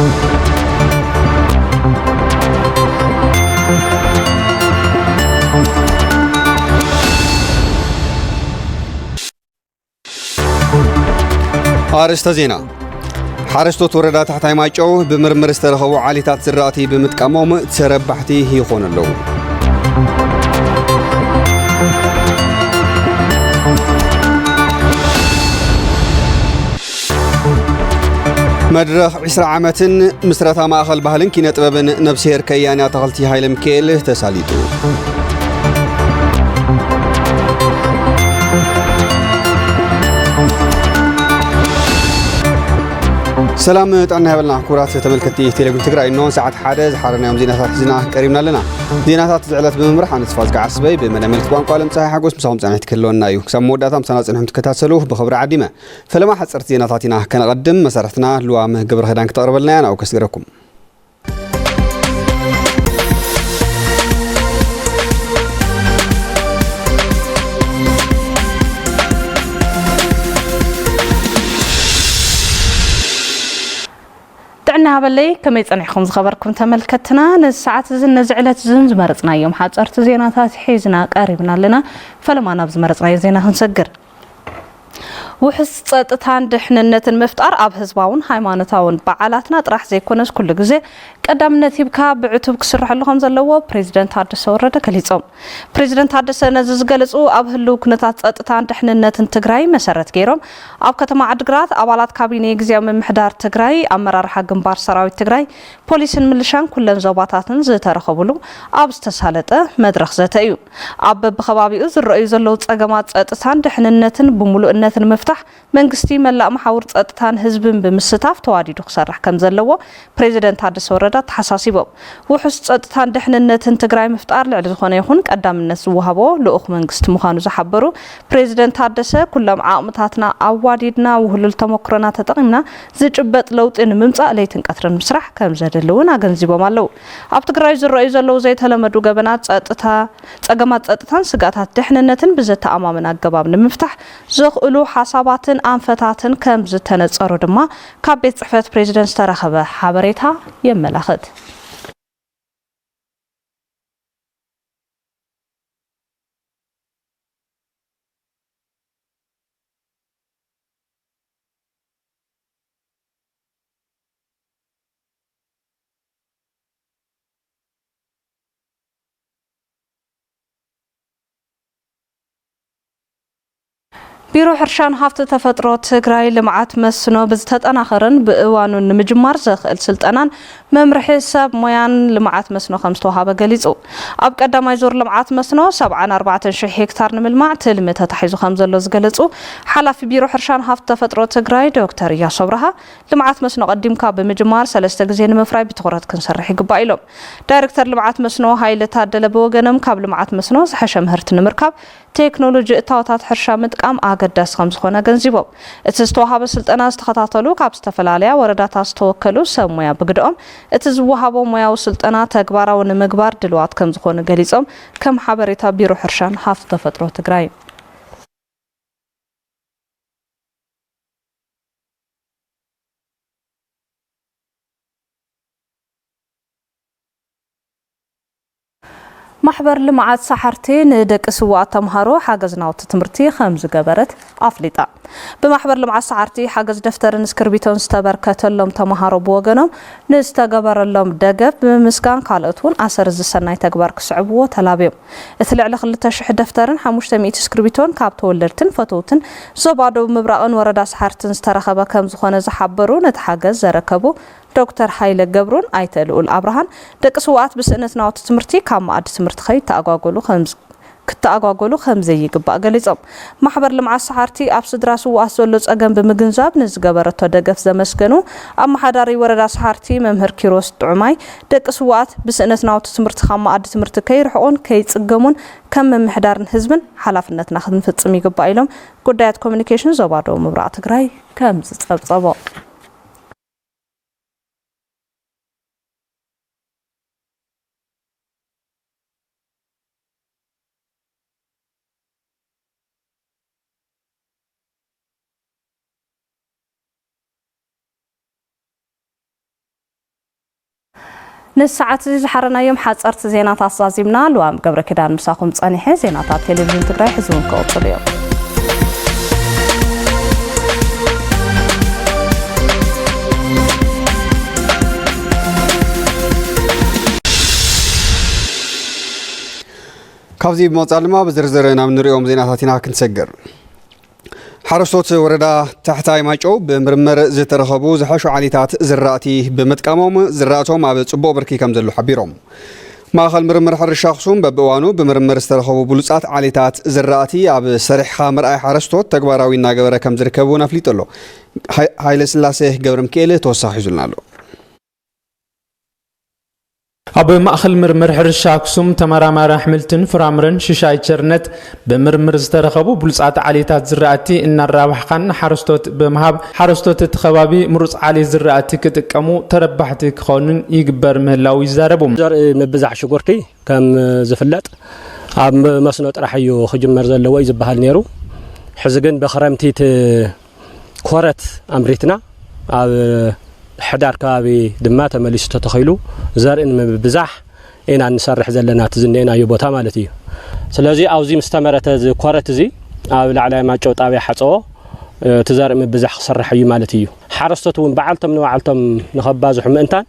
ኣርእስተ ዜና። ሓረስቶት ወረዳ ታሕታይ ማይጨው ብምርምር ዝተረኸቡ ዓሌታት ዝራእቲ ብምጥቃሞም ተረባሕቲ ይኾኑ ኣለዉ። መድረኽ ዕስራ ዓመትን ምስረታ ማእኸል ባህልን ኪነ ጥበብን ነብስሄር ከያኒ ኣታኽልቲ ሃይለ ሚካኤል ተሳሊጡ። ሰላም ጥዕና ይበልና ክቡራት ተመልከትቲ ቴሌቪዥን ትግራይ፣ እነሆ ሰዓት ሓደ ዝሓረናዮም ዜናታት ሒዝና ቀሪብና ኣለና። ዜናታት ዝዕለት ብምምራሕ ኣነ ተስፋዝጊ ዓስበይ፣ ብመደብ ምልክት ቋንቋ ዓለም ፀሓይ ሓጎስ ምሳኹም ፃንሒት ክህልወና እዩ። ክሳብ መወዳእታ ምሳና ፅንሑም ትከታተሉ ብኽብሪ ዓዲመ። ፈለማ ሓፀርቲ ዜናታት ኢና ከነቐድም። መሳርሕትና ልዋም ገብረ ኪዳን ክተቕርበልና እያ፣ ናብኡ ከስግረኩም። ጥዕና ሃበለይ፣ ከመይ ጸኒሕኩም ዝኸበርኩም ተመልከትና? ነዚ ሰዓት እዝን ነዚ ዕለት እዝን ዝመረጽናዮም ሓጸርቲ ዜናታት ሒዝና ቀሪብና ኣለና። ፈለማ ናብ ዝመረጽናዮ ዜና ክንሰግር። ውሑስ ጸጥታን ድሕንነትን ምፍጣር ኣብ ህዝባውን ሃይማኖታውን በዓላትና ጥራሕ ዘይኮነስ ኩሉ ግዜ ቀዳምነት ሂብካ ብዕቱብ ክስርሐሉ ከም ዘለዎ ፕሬዚደንት ታደሰ ወረደ ገሊጾም። ፕሬዚደንት ታደሰ ነዚ ዝገለጹ ኣብ ህልው ኩነታት ጸጥታን ድሕንነትን ትግራይ መሰረት ገይሮም ኣብ ከተማ ዓድግራት ኣባላት ካቢኔ ግዝያዊ ምምሕዳር ትግራይ፣ ኣመራርሓ ግንባር ሰራዊት ትግራይ፣ ፖሊስን ምልሻን ኩለን ዞባታትን ዝተረኸብሉ ኣብ ዝተሳለጠ መድረኽ ዘተ እዩ። ኣብ በብኸባቢኡ ዝረኣዩ ዘለዉ ጸገማት ጸጥታን ድሕንነትን ብምሉእነት ንምፍታሕ መንግስቲ መላእ መሓውር ጸጥታን ህዝብን ብምስታፍ ተዋዲዱ ክሰርሕ ከም ዘለዎ ፕሬዚደንት ታደሰ ወረደ ኣተሓሳሲቦም። ውሑስ ጸጥታን ድሕንነትን ትግራይ ምፍጣር ልዕሊ ዝኾነ ይኹን ቀዳምነት ዝወሃቦ ልኡኽ መንግስቲ ምዃኑ ዝሓበሩ ፕሬዚደንት ታደሰ፣ ኩሎም ዓቕምታትና ኣዋዲድና ውህሉል ተመክሮና ተጠቒምና ዝጭበጥ ለውጢ ንምምጻእ ለይትን ቀትርን ምስራሕ ከም ዘድሊ እውን ኣገንዚቦም ኣለዉ። ኣብ ትግራይ ዝረኣዩ ዘለዉ ዘይተለመዱ ገበናት ጸጥታ፣ ጸገማት ጸጥታን ስግኣታት ድሕንነትን ብዘተኣማምን ኣገባብ ንምፍታሕ ዘኽእሉ ሓሳባትን ኣንፈታትን ከም ዝተነጸሩ ድማ ካብ ቤት ጽሕፈት ፕሬዚደንት ዝተረኸበ ሓበሬታ የመላኽት። ቢሮ ሕርሻን ሃፍቲ ተፈጥሮ ትግራይ ልምዓት መስኖ ብዝተጠናኸረን ብእዋኑን ንምጅማር ዘኽእል ስልጠናን መምርሒ ሰብ ሞያን ልምዓት መስኖ ከም ዝተዋሃበ ገሊጹ። ኣብ ቀዳማይ ዙር ልምዓት መስኖ ሰብዓን ኣርባዕተን ሽሕ ሄክታር ንምልማዕ ትልሚ ተታሒዙ ከም ዘሎ ዝገለጹ ሓላፊ ቢሮ ሕርሻን ሃፍቲ ተፈጥሮ ትግራይ ዶክተር እያሱ ኣብርሃ፣ ልምዓት መስኖ ቀዲምካ ብምጅማር ሰለስተ ግዜ ንምፍራይ ብትኹረት ክንሰርሕ ይግባእ ኢሎም። ዳይሬክተር ልምዓት መስኖ ሃይለ ታደለ ብወገኖም፣ ካብ ልምዓት መስኖ ዝሐሸ ምህርቲ ንምርካብ ቴክኖሎጂ እታወታት ሕርሻ ምጥቃም ኣገዳሲ ከም ዝኾነ ኣገንዚቦም። እቲ ዝተዋሃበ ስልጠና ዝተኸታተሉ ካብ ዝተፈላለያ ወረዳታት ዝተወከሉ ሰብ ሞያ ብግደኦም፣ እቲ ዝወሃቦ ሞያዊ ስልጠና ተግባራዊ ንምግባር ድልዋት ከም ዝኾኑ ገሊጾም፣ ከም ሓበሬታ ቢሮ ሕርሻን ሃፍቲ ተፈጥሮ ትግራይ። ማሕበር ልምዓት ሰሓርቲ ንደቂ ስውኣት ተምሃሮ ሓገዝ ናውቲ ትምህርቲ ከም ዝገበረት ኣፍሊጣ። ብማሕበር ልምዓት ሰሓርቲ ሓገዝ ደፍተርን እስክርቢቶን ዝተበርከተሎም ተምሃሮ ብወገኖም ንዝተገበረሎም ደገፍ ብምምስጋን፣ ካልኦት እውን ኣሰር እዚ ሰናይ ተግባር ክስዕብዎ ተላብዮም። እቲ ልዕሊ ክልተ ሽሕ ደፍተርን ሓሙሽተ ሚእቲ እስክርቢቶን ካብ ተወለድትን ፈተውትን ዞባ ደቡብ ምብራቕን ወረዳ ሰሓርትን ዝተረኸበ ከም ዝኾነ ዝሓበሩ ነቲ ሓገዝ ዘረከቡ ዶክተር ሃይለ ገብሩን ኣይተ ልኡል ኣብርሃን፣ ደቂ ስውኣት ብስእነት ናውቲ ትምህርቲ ካብ መኣዲ ትምህርቲ ከይተኣጓጎሉ ከም ዝ-፣ ክተኣጓጎሉ ከም ዘይግባእ ገሊጾም። ማሕበር ልምዓት ሰሓርቲ ኣብ ስድራ ስውኣት ዘሎ ጸገም ብምግንዛብ ንዝገበረቶ ደገፍ ዘመስገኑ ኣመሓዳሪ ወረዳ ሰሓርቲ መምህር ኪሮስ ጥዑማይ፣ ደቂ ስውኣት ብስእነት ናውቲ ትምህርቲ ካብ መኣዲ ትምህርቲ ከይርሕቑን ከይጽገሙን ከም ምምሕዳርን ህዝብን ሓላፍነትና ክንፍጽም ይግባእ ኢሎም ጉዳያት ኮሚኒኬሽን ዞባ ደቡብ ምብራቕ ትግራይ ከም ዝጸብጸቦ። ንሰዓት እዚ ዝሓረናዮም ሓጸርቲ ዜናታት ዛዚምና። ልዋም ገብረ ኪዳን ምሳኹም ጸኒሐ። ዜናታት ቴሌቪዥን ትግራይ ሕዚ እውን ክቕጽሉ እዮም። ካብዚ ብምቕጻል ድማ ብዝርዝር ናብ ንሪኦም ዜናታት ኢና ክንሰግር። ሓረስቶት ወረዳ ታሕታይ ማይጨው ብምርምር ዝተረኸቡ ዝሐሹ ዓሌታት ዝራእቲ ብምጥቃሞም ዝራእቶም ኣብ ጽቡቕ ብርኪ ከም ዘሎ ሓቢሮም። ማእኸል ምርምር ሕርሻ ኣኽሱም በብእዋኑ ብምርምር ዝተረኸቡ ብሉጻት ዓሌታት ዝራእቲ ኣብ ሰሪሕኻ ምርኣይ ሓረስቶት ተግባራዊ እናገበረ ከም ዝርከብ እውን ኣፍሊጡ ኣሎ። ሃይ-፣ ሃይለ ስላሴ ገብረ ሚካኤል ተወሳኺ ሒዙልና ኣሎ። ኣብ ማእኸል ምርምር ሕርሻ ኣክሱም ተመራማሪ ኣሕምልትን ፍራምረን ሽሻይ ቸርነት፣ ብምርምር ዝተረኸቡ ብሉጻት ዓሌታት ዝራእቲ እናራባሕኻን ንሓረስቶት ብምሃብ፣ ሓረስቶት እቲ ከባቢ ምሩፅ ዓሌት ዝራእቲ ክጥቀሙ ተረባሕቲ ክኾኑን ይግበር ምህላው ይዛረቡ። ዘርኢ ምብዛሕ ሽጉርቲ ከም ዝፍለጥ ኣብ መስኖ ጥራሕ እዩ ክጅመር ዘለዎ እዩ ዝበሃል ነይሩ። ሕዚ ግን ብክረምቲ እቲ ኮረት ኣምሪትና ኣብ ሕዳር ከባቢ ድማ ተመሊሱ ተተኺሉ ዘርኢ ንምብዛሕ ኢና እንሰርሕ ዘለና፣ እቲ ዝንኤናዮ ቦታ ማለት እዩ። ስለዚ ኣብዚ ምስ ተመረተ እዚ ኮረት እዚ ኣብ ላዕላይ ማጨው ጣብያ ሓፀዎ እቲ ዘርኢ ምብዛሕ ክስራሕ እዩ ማለት እዩ። ሓረስቶት እውን በዓልቶም ንባዕልቶም ንኸባዝሑ ምእንታን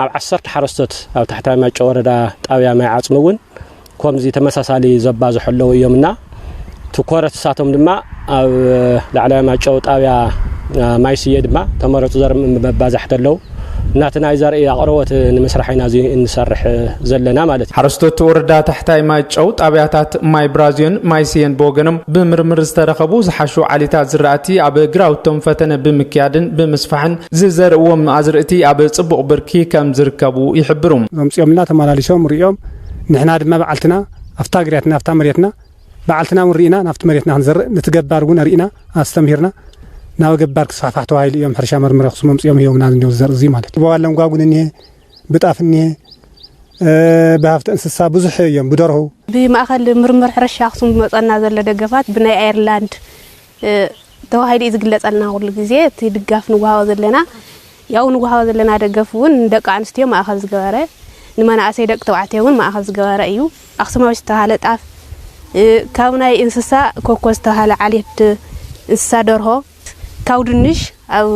ኣብ ዓሰርተ ሓረስቶት ኣብ ታሕታይ ማጨው ወረዳ ጣብያ ማይ ዓፅሚ እውን ከምዚ ተመሳሳሊ ዘባዝሑ ኣለዉ እዮም እና ትኮረት እሳቶም ድማ ኣብ ላዕላይ ማጨው ጣብያ ማይ ስየ ድማ ተመረፁ ዘርኢ መባዛሕቲ ኣለዉ። እናቲ ናይ ዘርኢ ኣቕርቦት ንምስራሕ ኢና እዚ እንሰርሕ ዘለና ማለት እዩ። ሓረስቶት ወረዳ ታሕታይ ማጨው ጣብያታት ማይ ብራዝዮን ማይ ስየን ብወገኖም ብምርምር ዝተረኸቡ ዝሓሹ ዓሌታት ዝራእቲ ኣብ ግራውቶም ፈተነ ብምክያድን ብምስፋሕን ዝዘርእዎም ኣዝርእቲ ኣብ ጽቡቕ ብርኪ ከም ዝርከቡ ይሕብሩ። መምጺኦምልና ተመላሊሶም ሪኦም፣ ንሕና ድማ በዓልትና ኣብታ ግሪያትና፣ ኣብታ መሬትና በዓልትና እውን ርኢና፣ ናብቲ መሬትና ክንዘርእ፣ ነቲ ገባር እውን ርኢና፣ ኣስተምሂርና፣ ናብ ገባር ክስፋሕፋሕ ተባሂሉ እዮም ሕርሻ መርምር ኣኽሱም መምጺኦም ሂቦምና፣ ዝንሄው ዝዘርእ እዚ ማለት እዩ። ብዋላ እንጓጉን እኒሄ፣ ብጣፍ እኒሄ፣ እ፣ ብሃፍቲ እንስሳ ብዙሕ እዮም፣ ብደርሁ። ብማእኸል ምርምር ሕርሻ ኣኽሱም ዝመጸና ዘሎ ደገፋት ብናይ ኣየርላንድ፣ እ፣ ተባሂሉ እዩ ዝግለጸልና። ኩሉ ግዜ እቲ ድጋፍ ንወሃቦ ዘለና፣ ያው ንወሃቦ ዘለና ደገፍ እውን ንደቂ ኣንስትዮ ማእኸል ዝገበረ፣ ንመናእሰይ ደቂ ተባዕትዮ እውን ማእኸል ዝገበረ እዩ። ኣኽሱማዊ ዝተባሃለ ጣፍ፣ እ፣ ካብ ናይ እንስሳ ኮኮ ዝተባሃለ ዓሌት እንስሳ ደርሆ፣ ካብ ድንሽ ኣብ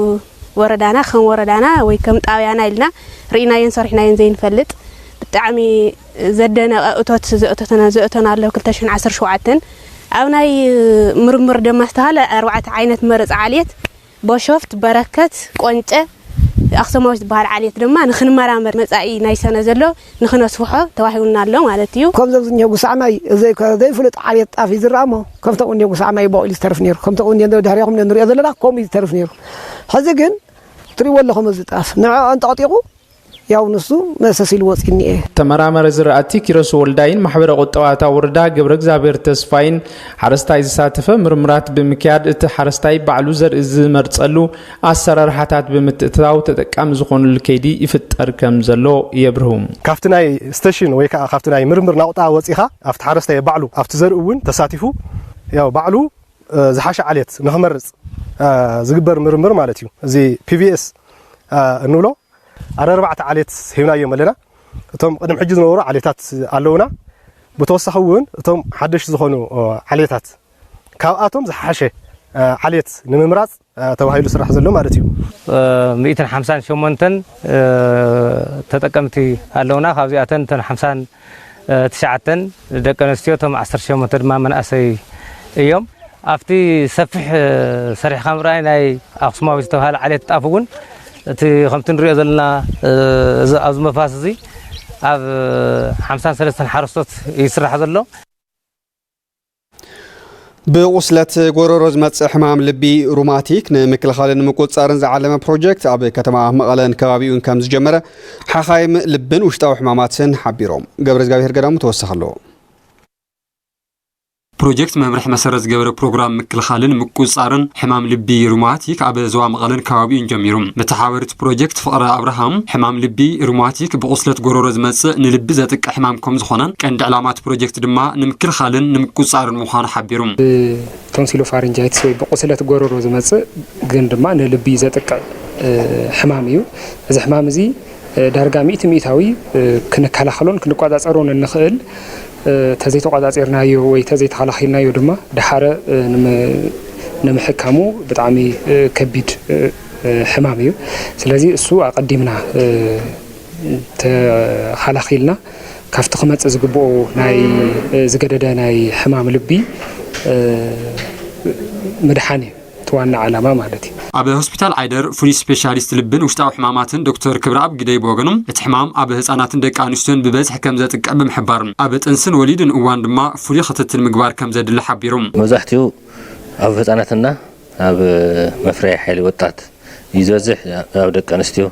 ወረዳና ከም ወረዳና ወይ ከም ጣብያና ኢልና ርኢናዮን ሰሪሕናዮን ዘይንፈልጥ ብጣዕሚ ዘደነቐ እቶት ዘእቶተና፣ ዘእቶና ኣሎ። ክልተ ሽሕን ዓሰርተ ሸውዓተን ኣብ ናይ ምርምር ደማ ዝተባሃለ ኣርባዕተ ዓይነት መረፅ ዓሌት ቦሾፍት፣ በረከት፣ ቆንጨ፣ ኣኽሱማዊ ዝበሃል ዓሌት ድማ ንኽንመራመር መጻኢ ናይ ሰነ ዘሎ ንኽነስፍሖ ተዋሂቡና ኣሎ ማለት እዩ። ከምዞም ዝኒሀ ጉሳዕ ማይ፣ እዚ ከ-፣ ዘይፍለጥ ዓሌት ጣፍ ይዝራእ እሞ፣ ከምቶም እኒሀ ጉሳዕ ማይ በቑሉ ዝተርፍ ነይሩ። ከምቶም እኒሀ ድሕሬኹም ንሪኦ ዘለና፣ ከምኡ እዩ ዝተርፍ ነይሩ። ሕዚ ግን ትሪእዎ ኣለኹም፣ እዚ ጣፍ ንዕኦ እንጠቕጢቑ፣ ያው ንሱ መሰስ ኢሉ ወፂኡ እኒኤ። ተመራማሪ ዝራእቲ ኪሮስ ወልዳይን ማሕበረ ቁጠባታ ወረዳ ገብረ እግዚኣብሔር ተስፋይን ሓረስታይ ዝሳተፈ ምርምራት ብምክያድ፣ እቲ ሓረስታይ ባዕሉ ዘርኢ ዝመርጸሉ ኣሰራርሓታት ብምትእትታው ተጠቃሚ ዝኾነሉ ከይዲ ይፍጠር ከም ዘሎ የብርሁ። ካብቲ ናይ ስቴሽን ወይ ከዓ ካብቲ ናይ ምርምር ናቑጣ ወፂኻ ኣብቲ ሓረስታይ ባዕሉ ኣብቲ ዘርኢ እውን ተሳቲፉ፣ ያው ባዕሉ፣ እ፣ ዝሓሸ ዓሌት ንኽመርፅ፣ እ፣ ዝግበር ምርምር ማለት እዩ። እዚ ፒ ቪ ኤስ፣ እ፣ እንብሎ ኣረ ኣርባዕተ ዓሌት ሂብናዮም ኣለና። እቶም ቅድም ሕጂ ዝነበሩ ዓሌታት ኣለውና። ብተወሳኺ እውን እቶም ሓደሽቲ ዝኾኑ፣ እ፣ ዓሌታት ካብኣቶም ዝሓሸ፣ እ፣ ዓሌት ንምምራፅ፣ እ፣ ተባሂሉ ስራሕ ዘሎ ማለት እዩ። እ፣ ሚእትን ሓምሳን ሸሞንተን፣ እ፣ ተጠቀምቲ ኣለውና። ካብዚኣተን እተን ሓምሳን ትሽዓተን ደቂ ኣንስትዮ፣ እቶም ዓሰርተ ሸሞንተ ድማ መናእሰይ እዮም። ኣብቲ ሰፊሕ፣ እ፣ ሰሪሕካ ምርኣይ ናይ ኣኽሱማዊ ዝተባሃለ ዓሌት ጣፍ እውን እቲ ከምቲ ንሪኦ ዘለና፣ እ፣ እዚ ኣብዚ መፋስ እዚ ኣብ ሓምሳን ሰለስተን ሓረስቶት ይስራሕ ዘሎ። ብቑስለት ጎረሮ ዝመጽእ ሕማም ልቢ ሩማቲክ ንምክልኻልን ንምቁጽጻርን ዝዓለመ ፕሮጀክት ኣብ ከተማ መቐለን ከባቢኡን ከም ዝጀመረ ሓኻይም ልብን ውሽጣዊ ሕማማትን ሓቢሮም። ገብረ እግዚኣብሔር ገዳሙ ተወሳኺ ኣለዎ። ፕሮጀክት መምርሒ መሰረት ዝገበረ ፕሮግራም ምክልኻልን ምቁጽጻርን ሕማም ልቢ ሩማቲክ ኣብ ዞባ መቐለን ከባቢኡን ጀሚሩ። መተሓባበሪት ፕሮጀክት ፍቕረ ኣብርሃም፣ ሕማም ልቢ ሩማቲክ ብቑስለት ጎረሮ ዝመጽእ ንልቢ ዘጥቅዕ ሕማም ከም ዝኾነን ቀንዲ ዕላማ እቲ ፕሮጀክት ድማ ንምክልኻልን ንምቁጽጻርን ምዃኑ ሓቢሩ። ቶንሲሎፋሪንጃይትስ ወይ ብቑስለት ጎረሮ ዝመጽእ ግን ድማ ንልቢ ዘጥቅዕ፣ እ፣ ሕማም እዩ። እዚ ሕማም እዚ ዳርጋ ሚእቲ ሚእታዊ ክንከላኸሎን ክንቋጻጸሮን እንኽእል፣ ተዘይተቋጻጺርናዮ ወይ ተዘይተኸላኺልናዮ ድማ ደሓረ ንምሕካሙ ብጣዕሚ ከቢድ ሕማም እዩ። ስለዚ እሱ ኣቐዲምና ተኸላኺልና ካብቲ ክመጽእ ዝግብኦ ናይ ዝገደደ ናይ ሕማም ልቢ ምድሓን እዩ። እቲ ዋና ዓላማ ማለት እዩ። ኣብ ሆስፒታል ዓይደር ፍሉይ ስፔሻሊስት ልብን ውሽጣዊ ሕማማትን ዶክተር ክብረኣብ ግደይ ብወገኑ፣ እቲ ሕማም ኣብ ህጻናትን ደቂ ኣንስትዮን ብበዝሒ ከም ዘጥቅዕ ብምሕባር፣ ኣብ ጥንስን ወሊድን እዋን ድማ ፍሉይ ክትትል ምግባር ከም ዘድሊ ሓቢሩ። መብዛሕትኡ ኣብ ህጻናትና ኣብ መፍረያ ሓይሊ ወጣት እዩ ዝበዝሕ። ኣብ ደቂ ኣንስትዮ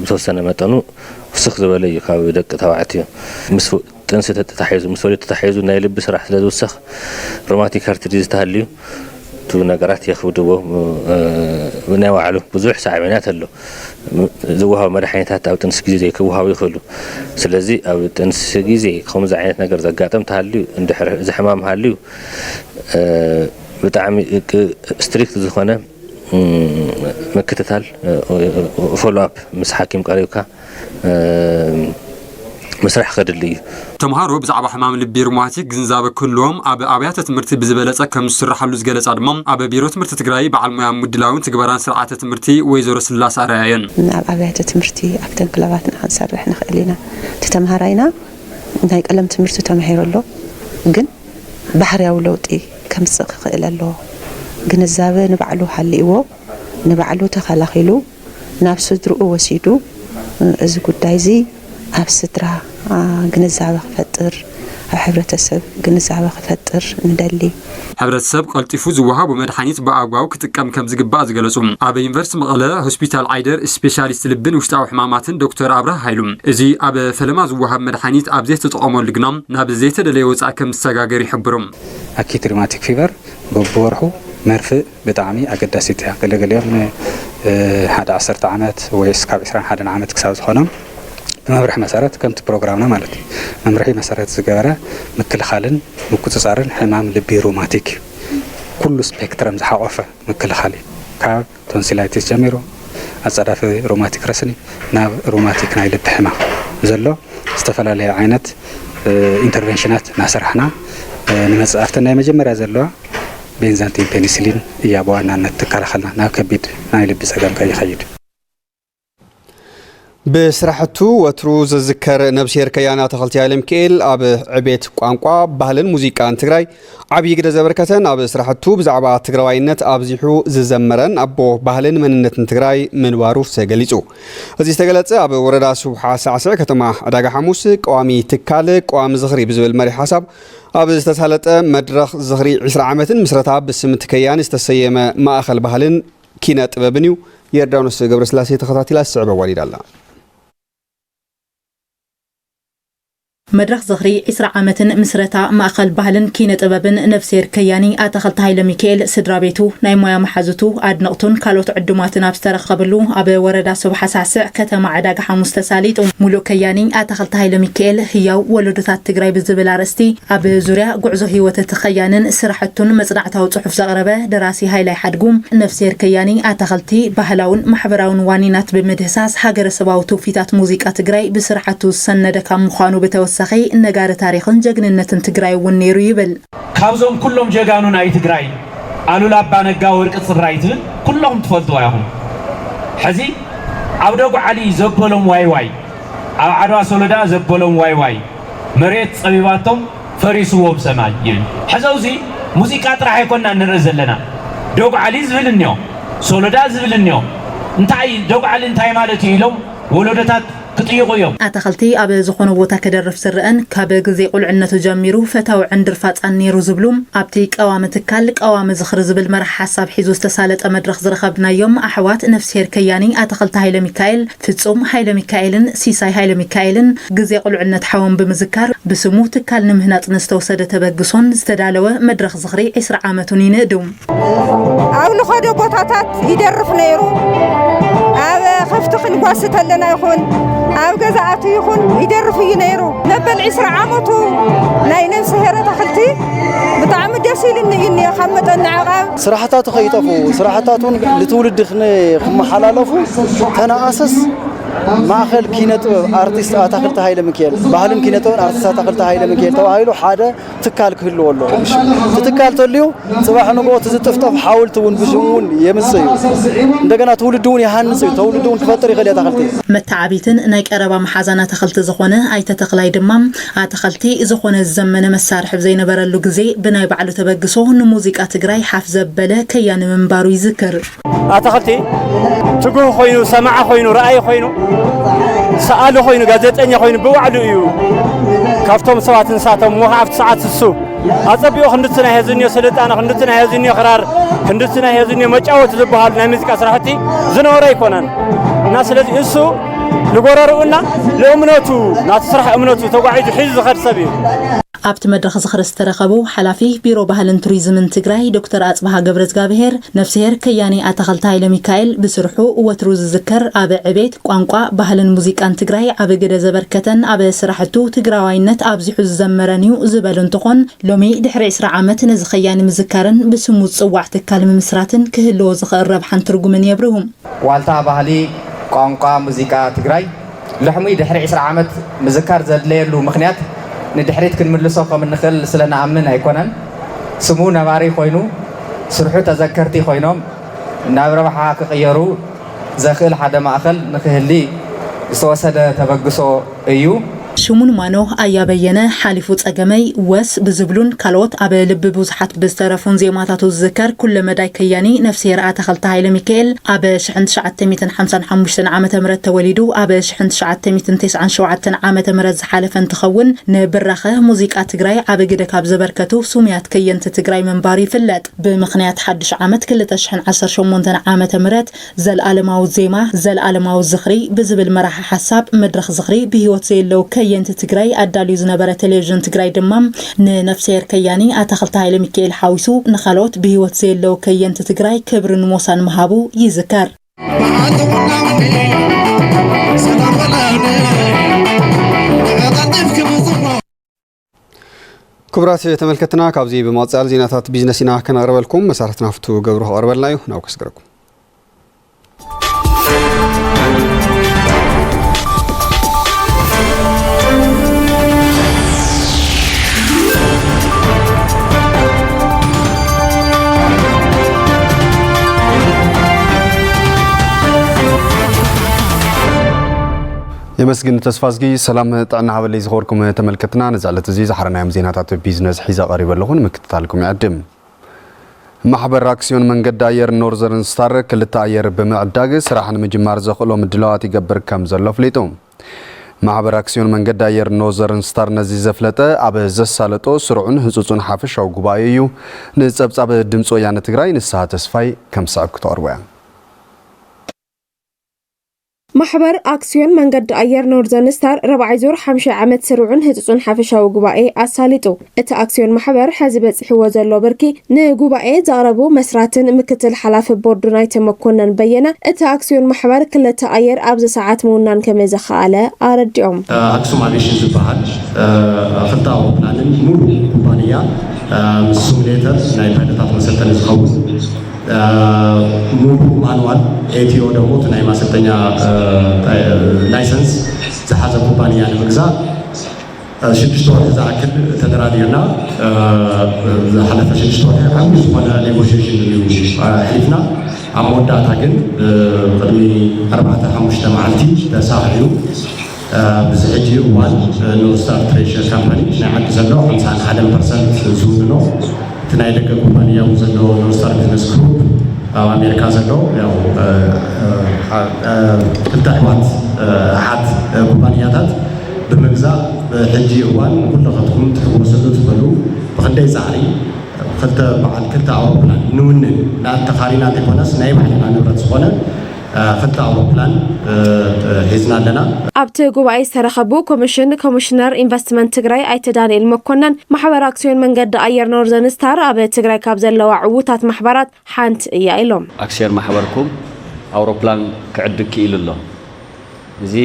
ብተወሰነ መጠኑ ፍስኽ ዝበለ እዩ ካብ ደቂ ተባዕትዮ። ምስ ጥንሲ ተታሒዙ፣ ምስ ወሊድ ተታሒዙ ናይ ልቢ ስራሕ ስለ ዝውሰኽ፣ ሮማቲክ ሃርት ዲዚዝ ተሃልዩ፣ እቱ ነገራት የኽብድዎ። ናይ ባዕሉ ብዙሕ ሳዕቤናት ኣሎ። ዝወሃቡ መድሓኒታት ኣብ ጥንሲ ግዜ ክወሃቡ ይኽእሉ። ስለዚ ኣብ ጥንሲ ግዜ ከምዚ ዓይነት ነገር ዘጋጥም ተሃልዩ፣ እንድሕር እዚ ሕማም ሃልዩ፣ ብጣዕሚ ስትሪክት ዝኾነ ምክትታል፣ ፎሎ ኣፕ ምስ ሓኪም ቀሪብካ ምስራሕ ከድሊ እዩ። ተምሃሮ ብዛዕባ ሕማም ልቢ ሩማቲክ ግንዛበ ክህልዎም ኣብ ኣብያተ ትምህርቲ ብዝበለጸ ከም ዝስራሓሉ ዝገለጻ ድማ ኣብ ቢሮ ትምህርቲ ትግራይ በዓል ሞያ ምድላውን ትግበራን ስርዓተ ትምህርቲ ወይዘሮ ስላስ ኣርኣያ እየን። ኣብ ኣብያተ ትምህርቲ ኣብተን ክለባትና ክንሰርሕ ንኽእል ኢና። እቲ ተምሃራይና ናይ ቀለም ትምህርቲ ተማሂሩ ኣሎ፣ ግን ባህርያዊ ለውጢ ከምጽእ ክኽእል ኣለዎ። ግንዛበ ንባዕሉ ሃልይዎ፣ ንባዕሉ ተኸላኺሉ፣ ናብ ስድርኡ ወሲዱ፣ እዚ ጉዳይ እዚ ኣብ ስድራ ግንዛበ ክፈጥር፣ ኣብ ሕብረተሰብ ግንዛበ ክፈጥር ንደሊ። ሕብረተሰብ ቀልጢፉ ዝወሃቡ መድሓኒት ብኣግባቡ ክጥቀም ከም ዝግባእ ዝገለጹ ኣብ ዩኒቨርሲቲ መቐለ ሆስፒታል ዓይደር ስፔሻሊስት ልብን ውሽጣዊ ሕማማትን ዶክተር ኣብርሃ ሃይሉ፣ እዚ ኣብ ፈለማ ዝወሃብ መድሓኒት ኣብ ዘይተጠቐመሉ ግና ናብ ዘይተደለየ ወጻኢ ከም ዝሰጋገር ይሕብሩ። ኣኪት ሪማቲክ ፊቨር በብወርሑ መርፍእ ብጣዕሚ ኣገዳሲት እያ። ገለገሊኦም ን ሓደ ዓሰርተ ዓመት ወይ እስካብ ዕስራን ሓደን ዓመት ክሳብ ዝኾኖም ብመምርሒ መሰረት፣ ከምቲ ፕሮግራምና ማለት እዩ፣ መምርሒ መሰረት ዝገበረ ምክልኻልን ምቁፅፃርን ሕማም ልቢ ሩማቲክ እዩ። ኩሉ ስፔክትረም ዝሓቆፈ ምክልኻል እዩ። ካብ ቶንሲላይቲስ ጀሚሩ፣ ኣጻዳፊ ሩማቲክ ረስኒ ናብ ሩማቲክ ናይ ልቢ ሕማም ዘሎ ዝተፈላለየ ዓይነት ኢንተርቨንሽናት እናሰራሕና ንመጽእ። ኣብተን ናይ መጀመርያ ዘለዋ ቤንዛንቲን ፔኒሲሊን እያ ብዋናነት ትከላኸልና፣ ናብ ከቢድ ናይ ልቢ ጸገም ከይኸይድ። ብስራሕቱ ወትሩ ዝዝከር ነብስሄር ከያኒ ኣታኽልቲ ሃይለሚካኤል ኣብ ዕቤት ቋንቋ፣ ባህልን ሙዚቃን ትግራይ ዓብዪ ግደ ዘበርከተን ኣብ ስራሕቱ ብዛዕባ ትግራዋይነት ኣብዚሑ ዝዘመረን ኣቦ ባህልን መንነትን ትግራይ ምንባሩ ተገሊጹ። እዚ ዝተገለጸ ኣብ ወረዳ ስውሓ ሳዕስዕ ከተማ ዕዳጋ ሓሙስ ቀዋሚ ትካል ቀዋሚ ዝኽሪ ብዝብል መሪሕ ሓሳብ ኣብ ዝተሳለጠ መድረኽ ዝኽሪ ዕስራ ዓመትን ምስረታ ብስም እቲ ከያኒ ዝተሰየመ ማእኸል ባህልን ኪነ ጥበብን እዩ። የርዳኖስ ገብረስላሴ ተኸታቲላ ዝስዕብ ኣዋሊዳ ኣላ። መድረኽ ዝኽሪ ዕስራ ዓመትን ምስረታ ማእኸል ባህልን ኪነ ጥበብን ነፍስሄር ከያኒ ኣታኽልቲ ሃይለ ሚካኤል፣ ስድራ ቤቱ፣ ናይ ሞያ መሓዙቱ፣ ኣድነቕቱን ካልኦት ዕዱማትን ኣብ ዝተረኸብሉ ኣብ ወረዳ ስብሓ ሳስዕ ከተማ ዕዳጋ ሓሙስ ተሳሊጡ። ሙሉእ ከያኒ ኣታኽልቲ ሃይለ ሚካኤል ህያው ወለዶታት ትግራይ ብዝብል ኣርእስቲ ኣብ ዙርያ ጉዕዞ ህይወት እቲ ከያንን ስራሕቱን መጽናዕታዊ ጽሑፍ ዘቕረበ ደራሲ ሃይላይ ሓድጉ፣ ነፍስሄር ከያኒ ኣታኽልቲ ባህላውን ማሕበራውን ዋኒናት ብምድህሳስ ሃገረሰባዊ ትውፊታት ሙዚቃ ትግራይ ብስራሕቱ ዝሰነደ ካብ ምዃኑ ብተወሳኺ ነጋሪ ታሪኽን ጀግንነትን ትግራይ እውን ነይሩ ይብል። ካብዞም ኩሎም ጀጋኑ ናይ ትግራይ ኣሉላ ኣባ ነጋ ወርቂ ፅራይ ትብል ኩለኹም ትፈልጥዋ ኢኹም። ሕዚ ኣብ ደጉ ዓሊ ዘበሎም ዋይ ዋይ፣ ኣብ ዓድዋ ሶሎዳ ዘበሎም ዋይ ዋይ፣ መሬት ጸቢባቶም ፈሪስዎም ሰማይ ይብል። ሕዚ ኣብዚ ሙዚቃ ጥራሕ ኣይኮና ንርኢ ዘለና። ደጉ ዓሊ ዝብል እኒኦ፣ ሶሎዳ ዝብል እኒኦ። እንታይ ደጉ ዓሊ እንታይ ማለት እዩ ኢሎም ወለዶታት ክጥይቑ እዮም። ኣታኽልቲ ኣብ ዝኾነ ቦታ ክደርፍ ዝረአን ካብ ግዜ ቁልዕነቱ ጀሚሩ ፈታዊ ዕንድር ፋጻን ነይሩ ዝብሉ ኣብቲ ቀዋሚ ትካል ቀዋሚ ዝኽሪ ዝብል መርሓ ሓሳብ ሒዙ ዝተሳለጠ መድረኽ ዝረኸብናዮም ኣሕዋት ነፍስሄር ከያኒ ኣታኽልቲ ሃይለ ሚካኤል፣ ፍጹም ሃይለ ሚካኤልን ሲሳይ ሃይለ ሚካኤልን ግዜ ቁልዕነት ሓዎም ብምዝካር ብስሙ ትካል ንምህናጽ ንዝተወሰደ ተበግሶን ዝተዳለወ መድረኽ ዝኽሪ ዕስራ ዓመቱን ይንእዱ። ኣብ ንኸዶ ቦታታት ይደርፍ ነይሩ። ኣብ ከፍቲ ክንጓሲ ተለና ይኹን ኣብ ገዛኣቱ ይኹን ይደርፍ እዩ ነይሩ። መበል ዕስራ ዓመቱ ናይ ነብስሄር ኣታኽልቲ ብጣዕሚ ደስ ኢሉኒ እዩ እኒኦ ካብ መጠን ንዕቓብ። ስራሕታቱ ከይጠፍኡ፣ ስራሕታቱ እውን ንትውልዲ ክን-፣ ክመሓላለፉ ተነኣሰስ ማእኸል ኪነ ጥበብ ኣርቲስት ኣታኽልቲ ሃይለ ሚካኤል፣ ባህልን ኪነ ጥበብን ኣርቲስት ኣታኽልቲ ሃይለ ሚካኤል ተባሂሉ ሓደ ትካል ክህልዎ ኣለዎ። እቲ ትካል ተልዩ ጽባሕ ንግሆ እቲ ዝጥፍጠፍ ሓወልቲ እውን ብሽሙ እውን የምጽእ እዩ። እንደገና ትውልዲ እውን ይሃንጽ እዩ። ትውልዲ እውን ክፈጥር ይኽእል እዩ ኣታኽልቲ። መተዓቢትን ናይ ቀረባ መሓዛን ኣታኽልቲ ዝኾነ ኣይተ ተኽላይ ድማ ኣታኽልቲ ዝኾነ ዝዘመነ መሳርሒ ዘይነበረሉ ግዜ ብናይ ባዕሉ ተበግሶ ንሙዚቃ ትግራይ ሓፍ ዘበለ ከያኒ ምንባሩ ይዝክር። ኣታኽልቲ ትጉህ ኮይኑ፣ ሰማዒ ኮይኑ፣ ረኣይ ኮይኑ፣ ሰኣሊ ኮይኑ፣ ጋዜጠኛ ኮይኑ ብባዕሉ እዩ። ካብቶም ሰባት ንሳቶም እሞ ኣብቲ ሰዓት እሱ ኣጸቢቑ ክንድቲ ናይ ሄዝኒዮ ስልጣነ፣ ክንድቲ ናይ ሄዝኒዮ ክራር፣ ክንድቲ ናይ ሄዝኒዮ መጫወቲ ዝበሃሉ ናይ ሙዚቃ ስራሕቲ ዝነበሮ ኣይኮነን። እና ስለዚ እሱ ንጎረርኡና ንእምነቱ፣ ናቲ ስራሕ እምነቱ ተጓዒዙ ሒዙ ዝኸድ ሰብ እዩ። ኣብቲ መድረኽ ዝኽሪ ዝተረኸቡ ሓላፊ ቢሮ ባህልን ቱሪዝምን ትግራይ ዶክተር ኣጽብሃ ገብረዝጋብሄር፣ ነፍስሄር ከያኒ ኣታኸልቲ ሃይለ ሚካኤል ብስርሑ ወትሩ ዝዝከር፣ ኣብ ዕቤት ቋንቋ፣ ባህልን ሙዚቃን ትግራይ ዓቢ ግደ ዘበርከተን ኣብ ስራሕቱ ትግራዋይነት ኣብዚሑ ዝዘመረን እዩ ዝበሉ እንትኾን፣ ሎሚ ድሕሪ ዕስራ ዓመት ነዚ ከያኒ ምዝካርን ብስሙ ዝጽዋዕ ትካል ምምስራትን ክህልዎ ዝኽእል ረብሓን ትርጉምን የብርሁ። ዋልታ ባህሊ፣ ቋንቋ፣ ሙዚቃ ትግራይ ልሕሙይ ድሕሪ ዕስራ ዓመት ምዝካር ዘድለየሉ ምኽንያት ንድሕሪት ክንምልሶ ከም እንኽእል ስለ ንኣምን ኣይኮነን። ስሙ ነባሪ ኮይኑ፣ ስርሑ ተዘከርቲ ኮይኖም ናብ ረብሓ ክቕየሩ ዘኽእል ሓደ ማእኸል ንክህሊ ዝተወሰደ ተበግሶ እዩ። ሽሙን ማኖ ኣያ በየነ ሓሊፉ ጸገመይ፣ ወስ ብዝብሉን ካልኦት ኣብ ልቢ ብዙሓት ብዝተረፉን ዜማታቱ ዝዝከር ኩለ መዳይ ከያኒ ነፍስሄር ኣታኸልቲ ሃይለ ሚካኤል ኣብ ሽሕን ትሽዓተ ሚእትን ሓምሳን ሓሙሽተን ዓመተ ምህረት ተወሊዱ ኣብ ሽሕን ትሽዓተ ሚእትን ተስዓን ሸውዓተን ዓመተ ምህረት ዝሓለፈ እንትኸውን፣ ንብራኸ ሙዚቃ ትግራይ ዓቢ ግደ ካብ ዘበርከቱ ስሙያት ከየንቲ ትግራይ ምንባሩ ይፍለጥ። ብምኽንያት ሓድሽ ዓመት ክልተ ሽሕን ዓሰርተ ሸሞንተን ዓመተ ምህረት ዘልኣለማዊ ዜማ፣ ዘልኣለማዊ ዝኽሪ ብዝብል መራሒ ሓሳብ፣ መድረኽ ዝኽሪ ብህይወት ዘየለዉ ከየንቲ ትግራይ ኣዳልዩ ዝነበረ ቴሌቪዥን ትግራይ ድማ፣ ንነፍስሄር ከያኒ ኣታኽልቲ ሃይለ ሚካኤል ሓዊሱ ንኻልኦት ብህይወት ዘየለዉ ከየንቲ ትግራይ ክብርን ሞሳን ምሃቡ ይዝከር። ክቡራት ተመልከትና፣ ካብዚ ብምቕጻል ዜናታት ቢዝነስ ኢና ከነቕርበልኩም። መሳርሕትና ፍትው ገብሩ ከቕርበልና እዩ። ናብ ከስግረኩም። የመስግን ተስፋዝጊ። ሰላም ጥዕና ሃበለይ ዝኸበርኩም ተመልከትና፣ ነዚ ዕለት እዚ ዝሓረናዮም ዜናታት ቢዝነስ ሒዘ ቀሪበ ኣለኹ። ንምክትታልኩም ይዕድም። ማሕበር ኣክስዮን መንገዲ ኣየር ኖርዘርን ስታር ክልተ ኣየር ብምዕዳግ ስራሕ ንምጅማር ዘኽእሎ ምድላዋት ይገብር ከም ዘሎ ኣፍሊጡ። ማሕበር ኣክስዮን መንገዲ ኣየር ኖርዘርን ስታር ነዚ ዘፍለጠ ኣብ ዘሳለጦ ስሩዕን ህጹጹን ሓፈሻዊ ጉባኤ እዩ። ንጸብጻብ ድምፂ ወያነ ትግራይ ንስሃ ተስፋይ ከም ዝስዕብ ክተቕርቦ እያ። ማሕበር ኣክስዮን መንገዲ ኣየር ኖርዘርን ስታር ረብዓይ ዙር ሓምሻይ ዓመት ስሩዕን ህጹጹን ሓፈሻዊ ጉባኤ ኣሳሊጡ። እቲ ኣክስዮን ማሕበር ሐዚ በጺሕዎ ዘሎ ብርኪ ንጉባኤ ዘቕረቡ መስራትን ምክትል ሓላፊ ቦርዱ ናይቲ መኮነን በየነ፣ እቲ ኣክስዮን ማሕበር ክልተ ኣየር ኣብዚ ሰዓት ምውናን ከም ዘኸኣለ ኣረዲኦም። ኣክሱም ኣቪሽን ዝበሃል ክልተ ኣውሮፕላንን ሙሉ ኩባንያ ምስ ሲሙሌተር ናይ ፓይለታት መሰልጠኒ ዝኸውን ሙሉ ማንዋል ኤቲኦ ደግሞ እቲ ናይ ማሰልጠኛ ላይሰንስ ዝሓዘ ኩባንያ ንምግዛእ ሽዱሽተ ወርሒ ዝኣክል ተደራዲርና። ዝሓለፈ ሽዱሽተ ወርሒ ዓብዪ ዝኾነ ኔጎሽሽን እዩ ኣሕሊፍና። ኣብ መወዳእታ ግን ቅድሚ ኣርባዕተ ሓሙሽተ መዓልቲ ተሳኺዑ። ኣብዚ ሕጂ እዋን ኖርዝ ስታር ትሬድሸር ካምፓኒ ናይ ዓዲ ዘሎ ሓምሳን ሓደን ፐርሰንት ዝውንኖ፣ እቲ ናይ ደገ ኩባንያ እውን ዘሎ ኖርዝ ስታር ቢዝነስ ግሩፕ ኣብ ኣሜሪካ ዘሎ፣ ያው ክልተ ኣሕዋት ኣሓት ኩባንያታት ብምግዛእ፣ ሕጂ እዋን ንኩልኻትኩም ትሕጎሰሉ ትኽእሉ ብኽንደይ ጻዕሪ ክልተ በዓል ክልተ ኣውሮፕላን ንውንን፣ ንኣተኻሪና እንተይኮነስ ናይ ባዕልና ንብረት ዝኾነ ክልተ ኣውሮፕላን ሒዝና ኣለና። ኣብቲ ጉባኤ ዝተረኸቡ ኮሚሽን ኮሚሽነር ኢንቨስትመንት ትግራይ ኣይተ ዳንኤል መኮነን፣ ማሕበር ኣክስዮን መንገዲ ኣየር ኖርዘርን ስታር ኣብ ትግራይ ካብ ዘለዋ ዕዉታት ማሕበራት ሓንቲ እያ ኢሎም። ኣክስዮን ማሕበርኩም ኣውሮፕላን ክዕድግ ክኢሉ ኣሎ። እዚ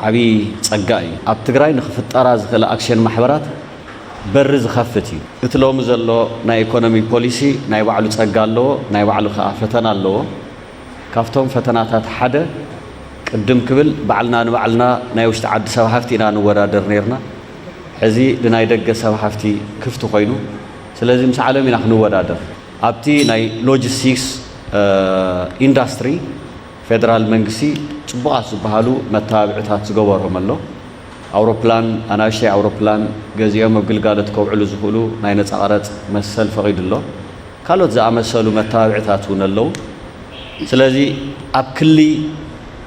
ዓብዪ ጸጋ እዩ። ኣብ ትግራይ ንኽፍጠራ ዝኽእላ ኣክስዮን ማሕበራት በሪ ዝኸፍት እዩ። እቲ ሎሚ ዘሎ ናይ ኢኮኖሚ ፖሊሲ ናይ ባዕሉ ጸጋ ኣለዎ፣ ናይ ባዕሉ ከኣ ፈተና ኣለዎ። ካብቶም ፈተናታት ሓደ ቅድም ክብል ባዕልና ንባዕልና ናይ ውሽጢ ዓዲ ሰብ ሃፍቲ ኢና ንወዳደር ነይርና። ሕዚ ንናይ ደገ ሰብ ሃፍቲ ክፍቲ ኮይኑ፣ ስለዚ ምስ ዓለም ኢና ክንወዳደር። ኣብቲ ናይ ሎጂስቲክስ ኢንዳስትሪ ፌደራል መንግስቲ ጽቡቓት ዝበሃሉ መተባብዕታት ዝገበሮም ኣሎ። ኣውሮፕላን፣ ኣናእሽተይ ኣውሮፕላን ገዚኦም ኣብ ግልጋሎት ከውዕሉ ዝኽእሉ ናይ ነጻ ቀረጽ መሰል ፈቒዱ ኣሎ። ካልኦት ዝኣመሰሉ መተባብዕታት እውን ኣለዉ። ስለዚ ኣብ ክሊ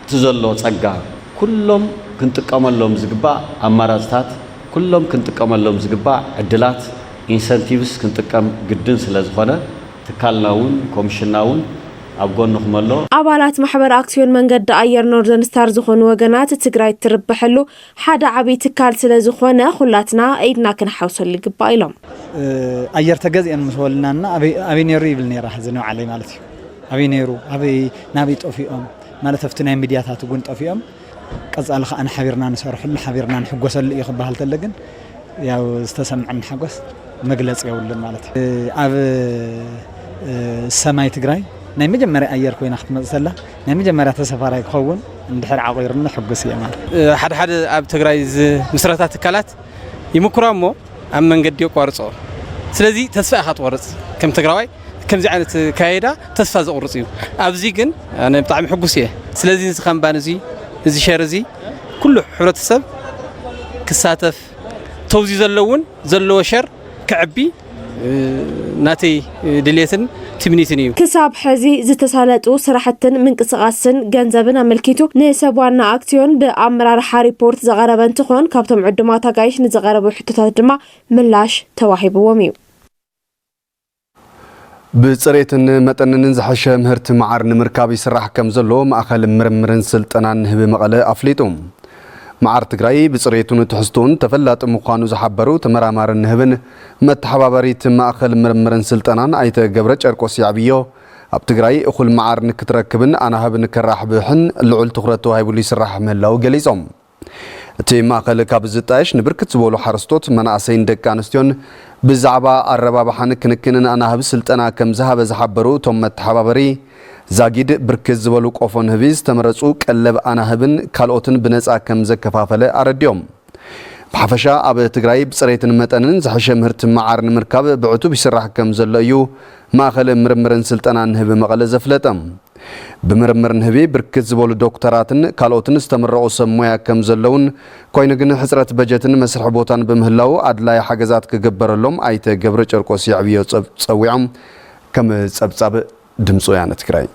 እቲ ዘሎ ጸጋ ኩሎም ክንጥቀመሎም ዝግባእ ኣማራጽታት፣ ኩሎም ክንጥቀመሎም ዝግባእ ዕድላት፣ ኢንሰንቲቭስ ክንጥቀም ግድን ስለ ዝኾነ፣ ትካልና እውን ኮሚሽንና እውን ኣብ ጎንኹም ኣሎ። ኣባላት ማሕበር ኣክሲዮን መንገዲ ኣየር ኖርዘርን ስታር ዝኾኑ ወገናት፣ ትግራይ እትርበሐሉ ሓደ ዓብዪ ትካል ስለ ዝኾነ፣ ኩላትና ኢድና ክንሓውሰሉ ይግባእ ኢሎም። ኣየር ተገዚአን ምስ በሉናና ኣበይ ነይሩ ይብል ነይረ ሕዚ ንባዕለይ ማለት እዩ። ኣበይ ነይሩ፣ ኣበይ፣ ናበይ ጠፊኦም ማለት ኣብቲ ናይ ሚድያታት እውን ጠፊኦም፣ ቀፃሊ ከዓ ንሓቢርና ንሰርሐሉ ሓቢርና ንሕጎሰሉ እዩ ክበሃል ተሎ ግን ያው ዝተሰምዐኒ ሓጎስ መግለፂ የብሉን ማለት እዩ። ኣብ ሰማይ ትግራይ ናይ መጀመርያ ኣየር ኮይና ክትመፅእ ተላ ናይ መጀመርያ ተሰፋራይ ክኸውን እንድሕር ዓቑርኒ ሕጉስ እየ ማለት እዩ። ሓደ ሓደ ኣብ ትግራይ ዝምስረታ ትካላት ይምኩራ እሞ ኣብ መንገዲ የቋርጾ። ስለዚ ተስፋ ኢኻ ትቆርጽ ከም ትግራዋይ ከምዚ ዓይነት ካይዳ ተስፋ ዘቑርጽ እዩ። ኣብዚ ግን ኣነ ብጣዕሚ ሕጉስ እየ። ስለዚ እዚ ካምባን እዚ እዚ ሸር እዚ ኩሉ ሕብረተሰብ ክሳተፍ ተውዚ ዘለውን ዘለዎ ሸር ክዕቢ ናተይ ድሌትን ትምኒትን እዩ። ክሳብ ሕዚ ዝተሳለጡ ስራሕትን ምንቅስቃስን ገንዘብን ኣመልኪቱ ንሰብ ዋና ኣክሲዮን ብኣመራርሓ ሪፖርት ዘቐረበ እንትኾን ካብቶም ዕዱማት ኣጋይሽ ንዝቐረቡ ሕቶታት ድማ ምላሽ ተዋሂብዎም እዩ። ብፅሬትን መጠንን ዝሐሸ ምህርቲ መዓር ንምርካብ ይስራሕ ከም ዘሎ ማእኸል ምርምርን ስልጠናን ንህቢ መቐለ ኣፍሊጡ። መዓር ትግራይ ብፅሬቱን ትሕዝቱን ተፈላጢ ምዃኑ ዝሓበሩ ተመራማርን ንህብን መተሓባበሪት ማእኸል ምርምርን ስልጠናን ኣይተ ገብረ ጨርቆስ ያዕብዮ፣ ኣብ ትግራይ እኹል መዓር ንክትረክብን ኣናህብ ንከራሕብሕን ልዑል ትኹረት ተዋሂቡሉ ይስራሕ ምህላው ገሊፆም። እቲ ማእኸል ካብ ዝጣየሽ ንብርክት ዝበሉ ሓረስቶት መናእሰይን ደቂ ኣንስትዮን ብዛዕባ ኣረባብሓን ክንክንን ኣናህብ ስልጠና ከም ዝሃበ ዝሓበሩ እቶም መተሓባበሪ፣ ዛጊድ ብርክት ዝበሉ ቆፎ ንህቢ ዝተመረፁ ቀለብ ኣናህብን ካልኦትን ብነፃ ከም ዘከፋፈለ ኣረዲኦም። ብሓፈሻ ኣብ ትግራይ ብፅሬትን መጠንን ዝሐሸ ምህርቲ መዓር ንምርካብ ብዕቱብ ይስራሕ ከም ዘሎ እዩ ማእኸል ምርምርን ስልጠናን ንህቢ መቐለ ዘፍለጠ። ብምርምር ንህቢ ብርክት ዝበሉ ዶክተራትን ካልኦትን ዝተመረቑ ሰብ ሞያ ከም ዘለውን፣ ኮይኑ ግን ሕፅረት በጀትን መስርሒ ቦታን ብምህላው ኣድላይ ሓገዛት ክግበረሎም ኣይተ ገብረ ጨርቆስ የዕብዮ ፀብ- ፀዊዖም። ከም ፀብፃብ ድምፂ ወያነ ትግራይ።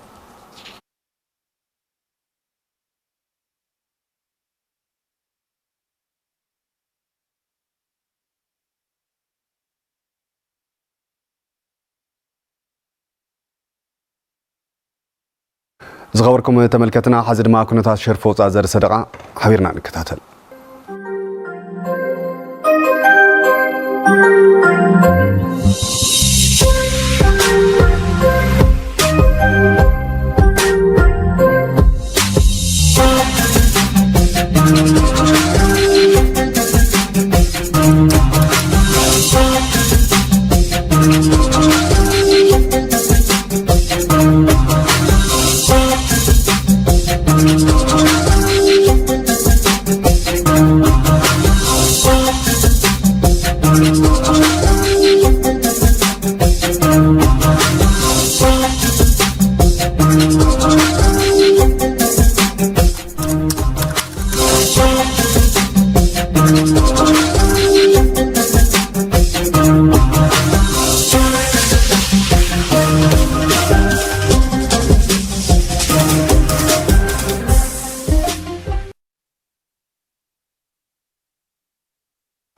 ዝኸበርኩም ተመልከትና፣ ሐዚ ድማ ኩነታት ሸርፊ ወፃእ ዘርእሰ ደቓ ሓቢርና ንከታተል።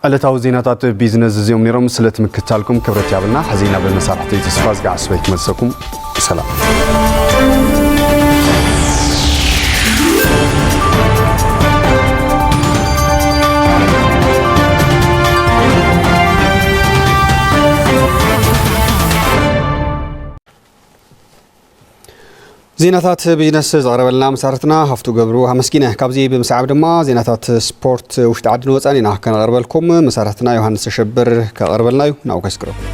ዕለታዊ ዜናታት ቢዝነስ እዚኦም ነይሮም። ስለ ትምክታልኩም ክብረት ያብልና። ሕዚ ናብ መሳርሕቲ ተስፋ ዝገዓስ ወይ ክመልሰኩም። ሰላም። ዜናታት ቢዝነስ ዘቕረበልና መሳርሕትና ሃፍቱ ገብሩ ኣመስጊነ። ካብዚ ብምስዓብ ድማ ዜናታት ስፖርት ውሽጢ ዓድን ወፃን ኢና ከነቕርበልኩም። መሳርሕትና ዮሃንስ ተሸብር ከቕርበልና እዩ። ናብኡ ከስክረኩም።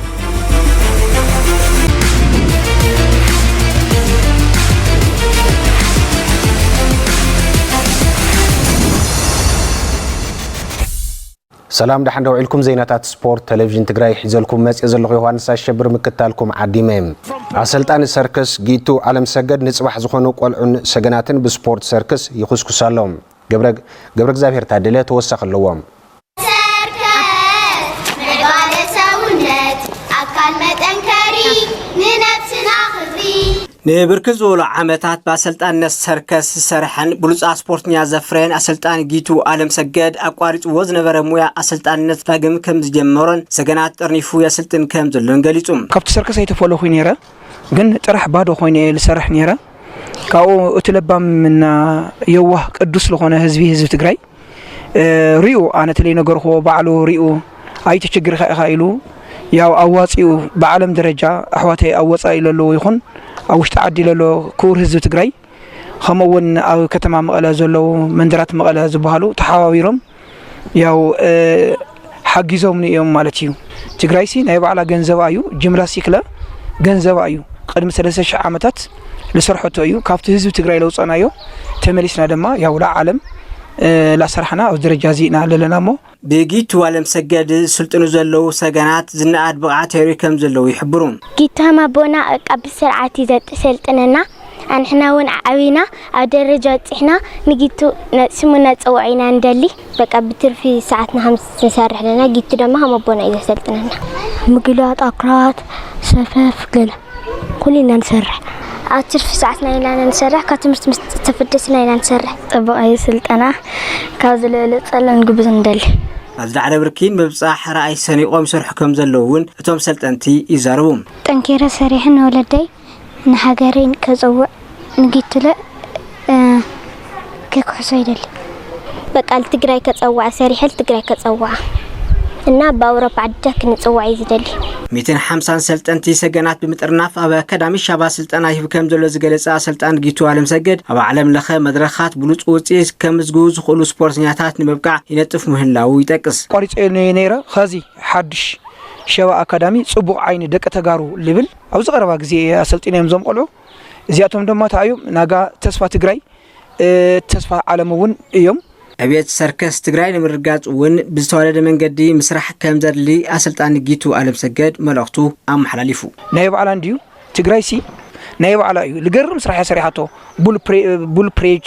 ሰላም፣ ደሓን ዶ ውዒልኩም? ዜናታት ስፖርት ቴሌቪዥን ትግራይ ሒዘልኩም መፅእ ዘለኹ ዮሃንስ ኣሸብር፣ ምክታልኩም ዓዲመ። ኣሰልጣኒ ሰርከስ ጊቱ ኣለምሰገድ ንፅባሕ ዝኾኑ ቆልዑን ሰገናትን ብስፖርት ሰርክስ ይኹስኩስ ኣሎ። ገብረ እግዚኣብሔር ታደለ ተወሳኺ ኣለዎ። ሰርከስ ምዕባለ ሰውነት፣ ኣካል መጠንከሪ፣ ንነብስና ክብሪ። ንብርክት ዝበሉ ዓመታት ብኣሰልጣንነት ሰርከስ ዝሰርሐን ብሉጻት ስፖርተኛ ዘፍረየን ኣሰልጣኒ ጊቱ ኣለምሰገድ፣ ኣቋሪጽዎ ዝነበረ ሙያ ኣሰልጣንነት ዳግም ከም ዝጀመሮን ሰገናት ጠርኒፉ የስልጥን ከም ዘሎን ገሊጹ። ካብቲ ሰርከስ ኣይተፈለኹ ነይረ፣ ግን ጥራሕ ባዶ ኮይነ እየ ዝሰርሕ ነይረ። ካብኡ እቲ ለባምና የዋህ ቅዱስ ዝኾነ ህዝቢ፣ ህዝቢ ትግራይ፣ እ፣ ሪኡ፣ ኣነ ተለይ ነገርክዎ፣ ባዕሉ ሪኡ፣ ኣይትችግርኻ ኢኻ ኢሉ፣ ያው ኣዋፂኡ፣ ብዓለም ደረጃ ኣሕዋተይ ኣብ ወፃኢ ለለዉ ይኹን ኣብ ውሽጢ ዓዲ ለሎ ክቡር ህዝቢ ትግራይ፣ ከምኡ እውን ኣብ ከተማ መቐለ ዘለዉ መንደራት መቐለ ዝበሃሉ ተሓባቢሮም፣ ያው፣ እ፣ ሓጊዞምኒ እዮም ማለት እዩ። ትግራይሲ ናይ ባዕላ ገንዘባ እዩ፣ ጅምላስቲክ ለ ገንዘባ እዩ። ቅድሚ ሰለስተ ሽሕ ዓመታት ዝሰርሐቶ እዩ። ካብቲ ህዝቢ ትግራይ ለውፀናዮ ተመሊስና ድማ ያው ለዓለም፣ እ፣ ላሰራሕና ኣብ ደረጃ እዚ ኢና ለለና እሞ። ብጊቱ ኣለምሰገድ ዝስልጥኑ ዘለዉ ሰገናት ዝነኣድ ብቕዓት የርእዩ ከም ዘለዉ ይሕብሩ። ጊቱ ሃም ኣቦና በቃ ብስርዓት እዩ ዘሰልጥነና። ኣንሕና እውን ዓብና ኣብ ደረጃ በፂሕና ንጊቱ ነ-፣ ስሙ ነፀውዖ ኢና ንደሊ። በቃ ብትርፊ ሰዓትና ከም ንሰርሕ ኣለና። ጊቱ ድማ ከም ኣቦና እዩ ዘሰልጥነና። ምግላት፣ ኣክራት፣ ሰፈፍ፣ ገለ ኩሉ ኢና ንሰርሕ። ኣብ ትርፊ ሰዓትና ኢና ንሰርሕ። ካብ ትምህርቲ ምስ ተፈደስና ኢና ንሰርሕ። ፅቡቕ እዩ ስልጠና። ካብ ዝለለ ፀለን ግቡዝ ንደሊ። ኣብዚ ዳዕረ ብርኪ ንምብፃሕ ራእይ ሰኒቖም ይሰርሑ ከም ዘለዉ እውን እቶም ሰልጠንቲ ይዛረቡ። ጠንኪረ ሰሪሐ ንወለደይ ንሃገረይ ከጸውዕ ንጊቱለ፣ እ፣ ክክሕሶ ይደሊ። በቃ ልትግራይ ከጸውዓ ሰሪሐ ልትግራይ ከጸውዓ እና ብኣውሮፓ ዓድታት ክንጽዋዕ እዩ ዝደሊ። ሚእትን ሓምሳን ሰልጠንቲ ሰገናት ብምጥርናፍ ኣብ ኣካዳሚ ሻባ ስልጠና ይህብ ከም ዘሎ ዝገለጸ ኣሰልጣን ጊቱ ኣለምሰገድ፣ ኣብ ዓለም ለኸ መድረኻት ብሉጽ ውጽኢት ከምዝግቡ ዝኽእሉ ስፖርተኛታት ንምብቃዕ ይነጥፍ ምህላዉ ይጠቅስ። ቆሪጸ ነይረ፣ ኸዚ ሓድሽ ሸባ ኣካዳሚ ጽቡቕ ዓይኒ ደቂ ተጋሩ ልብል ኣብዚ ቀረባ ግዜ ኣሰልጢኖም እዞም ቆልዑ። እዚኣቶም ድማ እንታይ እዮም? ናጋ ተስፋ ትግራይ፣ እ፣ ተስፋ ዓለም እውን እዮም። ዕብየት ሰርከስ ትግራይ ንምርጋጽ እውን ብዝተዋደደ መንገዲ ምስራሕ ከም ዘድሊ ኣሰልጣኒ ጊቱ ኣለምሰገድ መልእኽቱ ኣመሓላሊፉ። ናይ ባዕላ እንድዩ፣ ትግራይሲ ናይ ባዕላ እዩ። ልገርም ስራሕ እያ ሰሪሓቶ። ቡል ፕሬ-፣ ቡል ፕሬጅ፣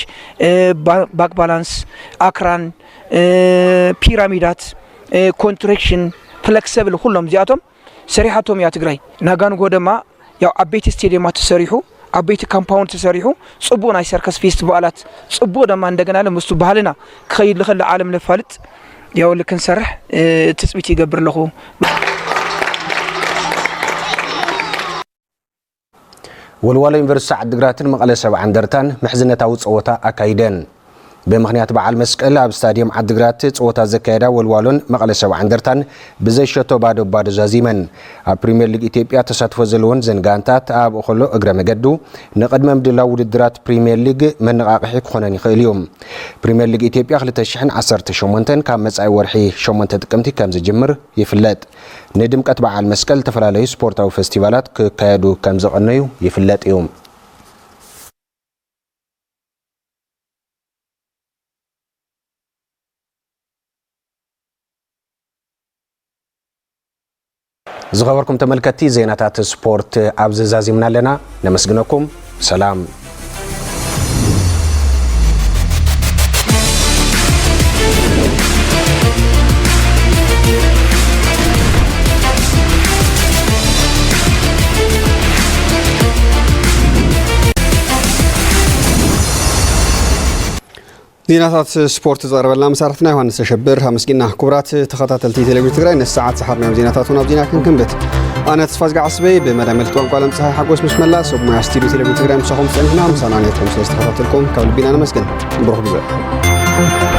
እ፣ ባ-፣ ባክ ባላንስ፣ ኣክራን፣ እ፣ ፒራሚዳት፣ እ፣ ኮንትሬክሽን፣ ፍለክሰብል፣ ኩሎም እዚኣቶም ሰሪሓቶም እያ ትግራይ። ናጋ ንግሆ ድማ ያው ዓበይቲ ስቴዲየማት ተሰሪሑ፣ ዓበይቲ ካምፓውንድ ተሰሪሑ፣ ጽቡቕ ናይ ሰርከስ ፌስቲቫላት፣ ጽቡቕ ድማ እንደገና ለ ምስቱ ባህልና ክኸይድ ልኽእል ዓለም ለፋልጥ ያው ልክንሰርሕ፣ እ፣ ትጽቢት ይገብር ኣለኹ። ወልዋሎ ዩኒቨርሲቲ ዓዲግራትን መቐለ ሰብዓ እንደርታን ምሕዝነታዊ ጸወታ ኣካይደን። ብምኽንያት በዓል መስቀል ኣብ ስታድየም ዓዲግራት ጸወታ ዘካየዳ ወልዋሎን መቐለ ሰብዓ እንደርታን ብዘይሸቶ ባዶ ባዶ ዛዚመን። ኣብ ፕሪምየር ሊግ ኢትዮጵያ ተሳትፎ ዘለወን ዘን ጋንታት ኣብኡ ከሎ እግረ መገዱ ንቕድመ ምድላው ውድድራት ፕሪምየር ሊግ መነቓቕሒ ክኾነን ይኽእል እዩ። ፕሪምየር ሊግ ኢትዮጵያ ክልተ ሽሕን ዓሰርተ ሸሞንተን ካብ መጻኢ ወርሒ ሸሞንተ ጥቅምቲ ከም ዝጅምር ይፍለጥ። ንድምቀት በዓል መስቀል ዝተፈላለዩ ስፖርታዊ ፈስቲቫላት ክካየዱ ከም ዝቐነዩ ይፍለጥ እዩ። ዝኸበርኩም ተመልከትቲ፣ ዜናታት ስፖርት ኣብዚ ዛዚምና ኣለና። ነመስግነኩም። ሰላም። ዜናታት ስፖርት ዝቐረበልና መሳርሕትና ዮሃንስ ተሸብር ኣመስጊና። ክቡራት ተኸታተልቲ ቴሌቪዥን ትግራይ፣ ነዚ ሰዓት ዝሓርናዮም ዜናታት እውን ኣብዚና ክንክንብት። ኣነ ተስፋዝጊ ዓስበይ ብመዳይ መልክት ቋንቋ ለምፀሃይ ሓጎስ ምስ መላ ሰብ ሞያ ስቱዲዮ ቴሌቪዥን ትግራይ ምሳኹም ፀኒሕና። ምሳና ነርኩም ስለ ዝተኸታተልኩም ካብ ልቢና ነመስግን። ብሩኽ ግዜ።